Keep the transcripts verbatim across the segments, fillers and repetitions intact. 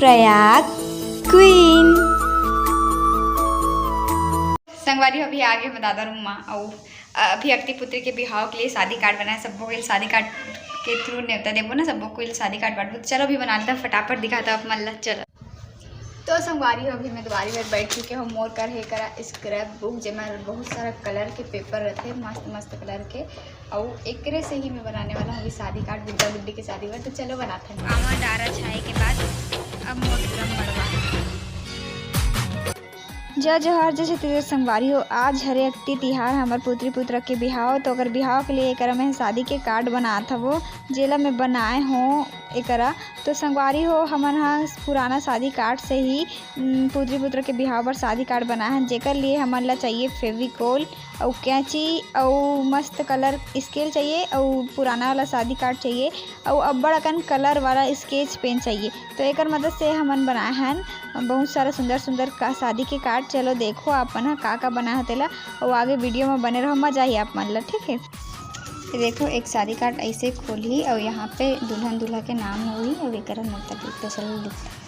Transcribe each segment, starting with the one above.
Prayag queen. संगवारी हो, अभी आगे मैं दादा रूम मा, अउ अभी अक्ति पुत्री के बिहाव के लिए शादी कार्ड बनाए, सबो के शादी कार्ड के थ्रू नेवता देबो ना, सबो को शादी कार्ड बांटबो। तो चलो अभी बना लेता, फटाफट दिखाता आप मन ला। चलो। तो संगवारी हो, अभी मैं दुआरी में बैठ चुके हो। मोर कर हे करा स्क्रैप बुक, जेमा बहुत सारा कलर के पेपर रहते, मस्त मस्त कलर के, अउ एकरे से ही मैं बनाने वाला हूँ अभी शादी कार्ड गुड्डा गुड्डी के शादी बर। तो चलो बनाते हैं। आमा डारा छाए के बाद अब मोर पूरा मड़वा। जय जोहार, जय छत्तीसगढ़ संगवारी हो। आज हरे अक्ति तिहार, हमर पुत्री पुत्र के बिहाव, तो ओकर बिहाव के लिए एकरा मैं शादी के कार्ड बनात हवो, जेला मैं बनाए हों एकरा। तो संगवारी हो, हमन ह पुराना शादी कार्ड से ही, उम, पुत्री पुत्र के बिहाव बर शादी कार्ड बनाए हन, जेकर लिए हमन ला चाहिए फेविकोल अउ कैंची अउ मस्त कलर स्केल चाहिए अउ पुराना वाला शादी कार्ड चाहिए अउ अब्बड़ अकन कलर वाला स्केच पेन चाहिए। तो एकर मदद से हमन बनाए हन बहुत सारा सुंदर सुंदर का शादी के कार्ड। चलो देखो आप मन ह का का बनाए हो तेला, अउ आगे वीडियो में बने रहो, मजा आही आप मन ला, ठीक है। ये देखो, एक शादी कार्ड ऐसे खोलही अउ यहाँ पे दुल्हन दूल्हा के नाम होही अउ एकर नोता लिख, तो चलो लिखता।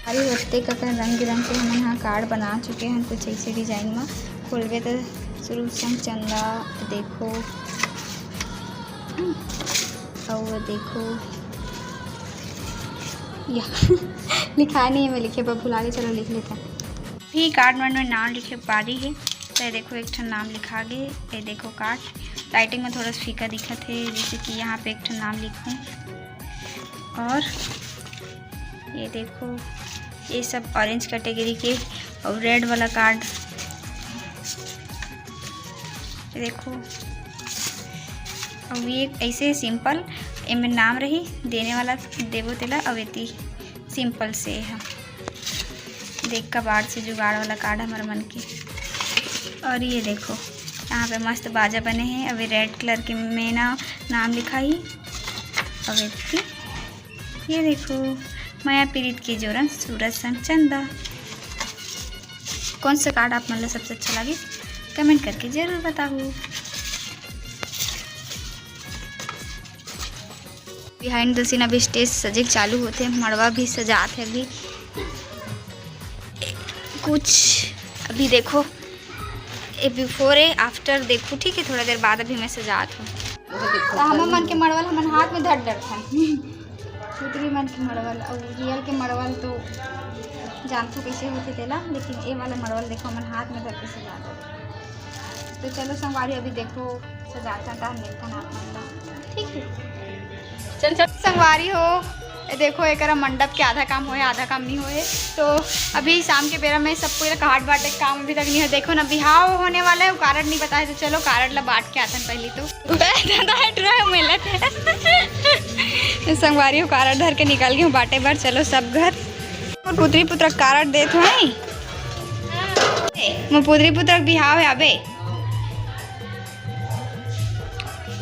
अरे, ओतके ककन रंग बिरंग के हमन ह कार्ड बना चुके हन, कुछ ऐसे डिजाइन म। खोलबे त शुरू संग चंदा, देखो, अउ देखो, या लिखाए नहीं है, मैं लिखे बर भुला गे, चलो लिख लेता। भी कार्ड मन में नाम लिखे बारी है। तो ये देखो, एक ठन नाम लिखा गे। ये देखो कार्ड, लाइटिंग में थोड़ा सा फीका दिखत है, जैसे कि यहाँ पे एक ठन नाम लिखूँ। और ये देखो, ये सब ऑरेंज कैटेगरी के और रेड वाला कार्ड। ये देखो, अब ये ऐसे सिंपल, एमे नाम रही, देने वाला देबो तेला, अब एती सिंपल से है। देख, कबाड़ से जुगाड़ वाला कार्ड हमर मन के। और ये देखो, यहाँ पे मस्त बाजा बने हैं। अभी रेड कलर के में ना नाम लिखा ही। अब एती ये देखो, मया पीरित के जोरन सूरज संग चंदा। कौन सा कार्ड आप मन ला सबसे अच्छा लगे, कमेंट करके जरूर बताहू। बिहाइंड द सीन अभी स्टेज सजे के चालू होथे, मड़वा भी सजात हे अभी। कुछ अभी देखो, ए बिफोर ए आफ्टर देखो, ठीक है, थोड़ा देर बाद अभी मैं सजात हूँ। तो हमर मन के मड़वा ल हमन हाथ में धर डरथन। पुतरी मन के मड़वा ल, अउ रियल के मड़वा ल तो जानथो कैसे होथे तेला, लेकिन ए वाला मड़वा ल देखो, हमन हाथ में धर के सजात हन। तो चलो संगवारी, अभी देखो सजात हन, तहन मिलथन आप मन ला, ठीक है? चल, चल। संगवारी हो, ए देखो, एकरा मंडप के आधा काम होए, आधा काम नहीं होए। तो अभी शाम के बेरा में सब पूरा कार्ड बांटे के काम अभी तक नहीं होए। देखो ना, बिहाव होने वाला है, वो कार्ड नहीं बताए, तो चलो कार्ड ला बांट के आथन पहली तो। दादा हट रहा है, मिलत है। संगवारी हो, कार्ड धर के निकल गए हूँ बांटे बर। चलो सब घर। मोर पुतरी पुत्र कारड देत हो, हैं? मोर पुतरी पुत्र के बिहाव हे, आबे।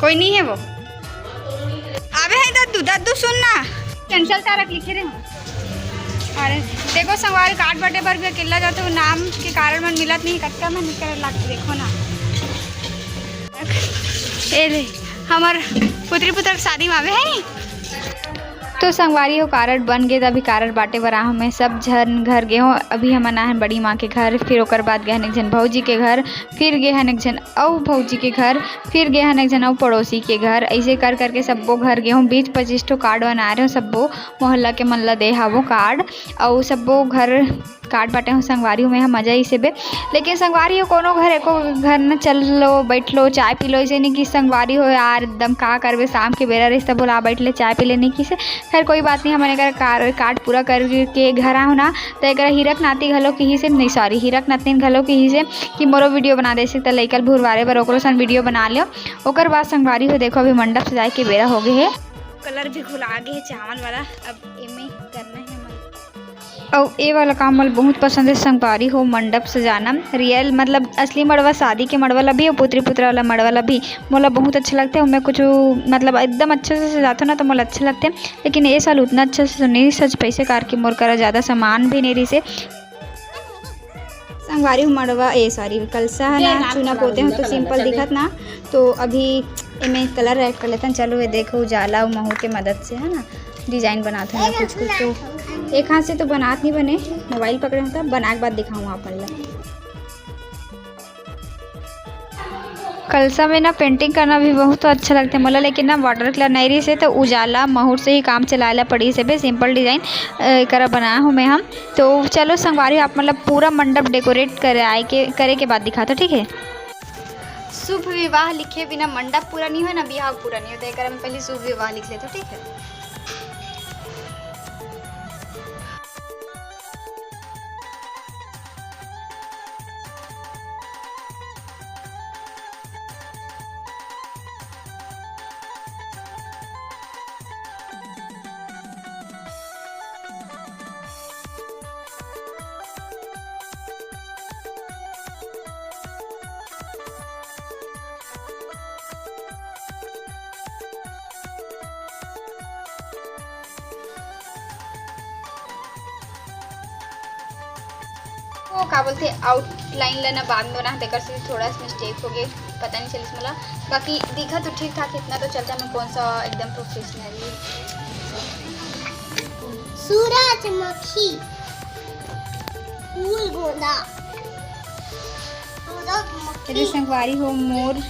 कोई नहीं है वो। आबे है दद्दू, दद्दू सुन ना। कैंसिल तारक लिखे रहे हो। अरे देखो संगवारी, कार्ड बांटे बर भी अकेला जाते हो, नाम के कारण मन मिलत नहीं, कतका मेहनत करे लागथे, देखो ना। ए ले, हमर पुतरी पुत्र के शादी में आबे है। तो संगवारी हो, कारड बन गे, त अभी कारड बांटे बर आहूँ मैं सब झन घर गे हों। अभी हमन आहन बड़ी माँ के घर, फिर ओकर बाद गे हन एक झन भौजी के घर, फिर गे हन एक झन अउ भौजी के घर, फिर गे हन एक झन अउ पड़ोसी के घर। ऐसे कर करके सब्बो घर गे हों। बीस पच्चीस ठो कार्ड बनाए रहे हों, सब्बो मोहल्ला के मन ला दे हावों कार्ड, अउ सब्बो घर कार्ड बांटे हों संगवारी हो, मैं ह मजा इसे बे। लेकिन संगवारी हो, कोनो घर, एको घर न चल लो, बैठ लो, चाय पी लो, इसे नहीं कि संगवारी हो यार, एकदम का करबे, शाम के बेरा रहिस त बोला बैठ ले, चाय पी ले, नहीं किसे। खैर कोई बात नहीं, हमन एकर कार-, कार्ड पूरा करके घर आहूँ ना, त एकरा हीरक नाती घलो किहिसे, नहीं सॉरी, हीरक नातिन घलो किहिसे कि मोरो वीडियो बना देसे, त लइका ल भुरवारे बर ओकरो सन वीडियो बना लियो। ओकर बाद संगवारी हो, देखो अभी मंडप सजाए के बेरा हो गए हे। कलर भी घुला गए हे चावल वाला, अब एमे करना है हमन। अउ ए वाला काम मोला बहुत पसंद हे संगवारी हो, मंडप सजाना। रियल मतलब असली मड़वा, शादी के मड़वा ला भी अउ पुतरी पुतरा वाला मड़वा ला भी मोला बहुत अच्छा लगथे। ओमे कुछ मतलब एकदम अच्छे से सजाथो ना तो मोला अच्छा लगथे, लेकिन ए साल उतना अच्छा से तो नहीं सज पाइसे, कार के मोर करा ज़्यादा सामान भी नहीं रहिसे। संगवारी हो मड़वा, ए सॉरी, कलसा है ना, चूना पोते हो तो सिंपल दिखत ना, तो अभी एमे कलर ऐड कर लेथन। चलो ये देखो उजाला अउ महूर के मदद से है ना डिजाइन बनात हन कुछ कुछ। तो एक हाथ से तो बनात नहीं बने, मोबाइल पकड़े हो तब बना के बाद दिखाऊँ आप मन ला। कलसा में ना पेंटिंग करना भी बहुत अच्छा लगथे मोला, लेकिन ना वाटर कलर नहीं रहिसे तो उजाला महूर से ही काम चलाए ला पड़िस हे। सिंपल डिजाइन एकरा बनाए हो मैं हम। तो चलो संगवारी हो, आप मतलब पूरा मंडप डेकोरेट करे आए के, करे के बाद दिखाथो, ठीक है। शुभ विवाह लिखे बिना मंडप पूरा नहीं हो ना, बिहाव पूरा नहीं हो, तो एकरा में पहले शुभ विवाह लिख लेथो, ठीक है। वो का बोलथे, आउटलाइन ला ना बाद में बना, तेकर से थोड़ा सा मिस्टेक हो गए, पता नहीं चलिस मोला। बाकी दिखा तो ठीक ठाक, इतना तो चलता। मैं कौन सा एकदम प्रोफेशनली सूरजमुखी फूल गोंदा। चलिए संगवारी हो, मोर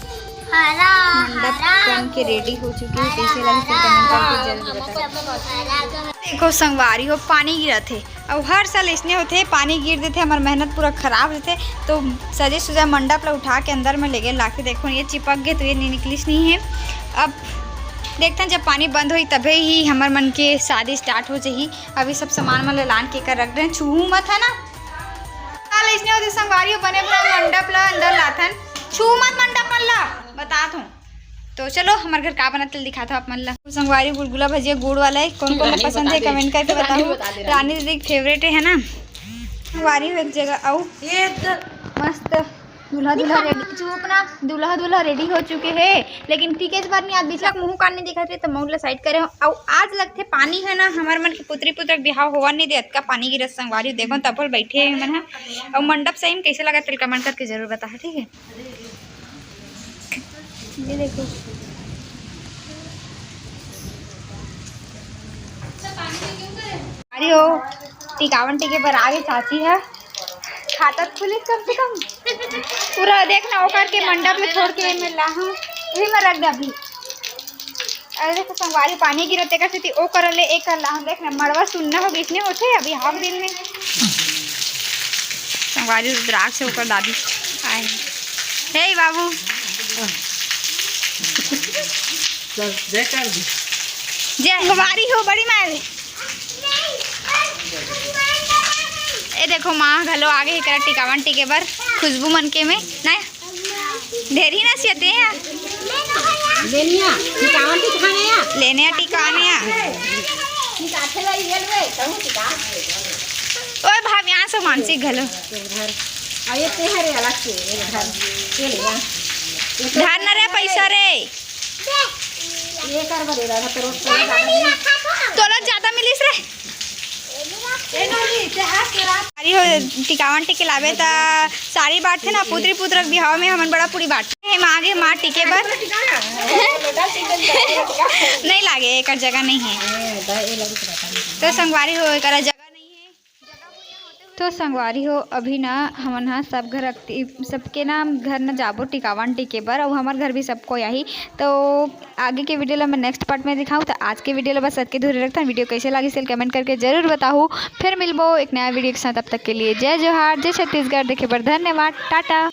हरा, मंडप हरा बन के रेडी हो चुके हैं। कैसे लगे फिर कमेंट करके जरूर बताएं। देखो संगवारी हो, पानी गिरत हे अउ हर साल इसने होथे, पानी गिर देथे, हमर मेहनत पूरा खराब होथे। तो सजे सुजा मंडप ला उठा के अंदर में लेगे लाके देखो, ये चिपक गए तो ये नहीं निकलिस नहीं है। अब देखथन जब पानी बंद होई तभे ही हमर मन के शादी स्टार्ट हो जाही। अभी सब सामान मन ला लान के कर रख दे, छूहू मत है ना। साल इसने होथे संगवारी हो, बने पूरा मंडप ला अंदर लाथन, छू मत मंडप मन ला, बतात हूँ। तो चलो हमर घर का बनत तेला दिखात हूँ आप मन ला। संगवारी गुलगुला भजिया गुड़ वाला है, कौन कौन ला पसंद है कमेंट करके बताओ। रानी दीदी के फेवरेट है ना। संगवारी हो एक जगह आऊ ये मस्त दूल्हा दूल्हा रेडी, चुप ना, दूल्हा दूल्हा रेडी हो चुके हैं, लेकिन टीके इस बार नहीं, आज बीच में मुंह कान नहीं दिखाते तो मऊर ला साइड करे हो। अउ आज लगथे पानी है ना, हमार मन के पुतरी पुत्र के बिहाव होवा नहीं दे, अतका पानी गिरत संगवारी हो। देखो तब बैठे हैं मन हा। अउ मंडप सही में कैसे लगा तेला कमेंट करके जरूर बता, ठीक है। ये देखो। अरे हो, टिकावन टिके पर आ गई चाची है। खाता तो खुली कम से कम। पूरा देख ना, ओकर के मंडप में छोड़ के मैं ला हूँ, वही में रख दे अभी। अरे देखो संगवारी, पानी गिरत तेकर सेती ओ कर ले, एक कर ला हूँ। देख ना, मड़वा सुन्ना हो गई, इसने होथे अभी हाफ दिन में। संगवारी रुद्राक्ष से ओकर दादी आए हैं। हे बाबू। चल, जय कर दी। जय संगवारी हो, बड़ी मार। ए देखो, माँ घलो आगे हे करा टिकावन टिके बर, खुशबू मन के में, नहीं? ढेरी ना सियते हैं। लेनिया, टिकावन टिकाने या। लेनिया टिकाने या। ओए भाव, यहाँ से मानसिक घलो। अरे ते हरे अलग से, ये धर, ये ले जा। धर न रे पैसा रे। ये कर बरे रहा, तो रोज तो ज्यादा नहीं। तोला ज्यादा मिलिस रे। अरे हो, टिकावन टिके लाबे त साड़ी बांटथे ना, पुतरी पुत्रक बिहाव में हमन बड़ा पूरी बांटथे। हे माँ गे माँ टिके बर। नहीं लागे, एकर जगह नहीं है। तो संगवारी हो, एकरा जगह नहीं है। तो संगवारी हो, अभी ना हमन ह सब घर अकती-, सबके ना घर न जाबो टिकावन टिके बर, अउ हमर घर भी सबको आही। तो आगे के वीडियो ला मैं नेक्स्ट पार्ट में दिखाऊँ। तो आज के वीडियो ला बस अतके दूर रखथन। वीडियो कैसे लागिस तेला कमेंट करके जरूर बताहू। फिर मिलबो एक नया वीडियो के साथ। तब तक के लिए जय जोहार, जय छत्तीसगढ़। देखे बर धन्यवाद, टाटा।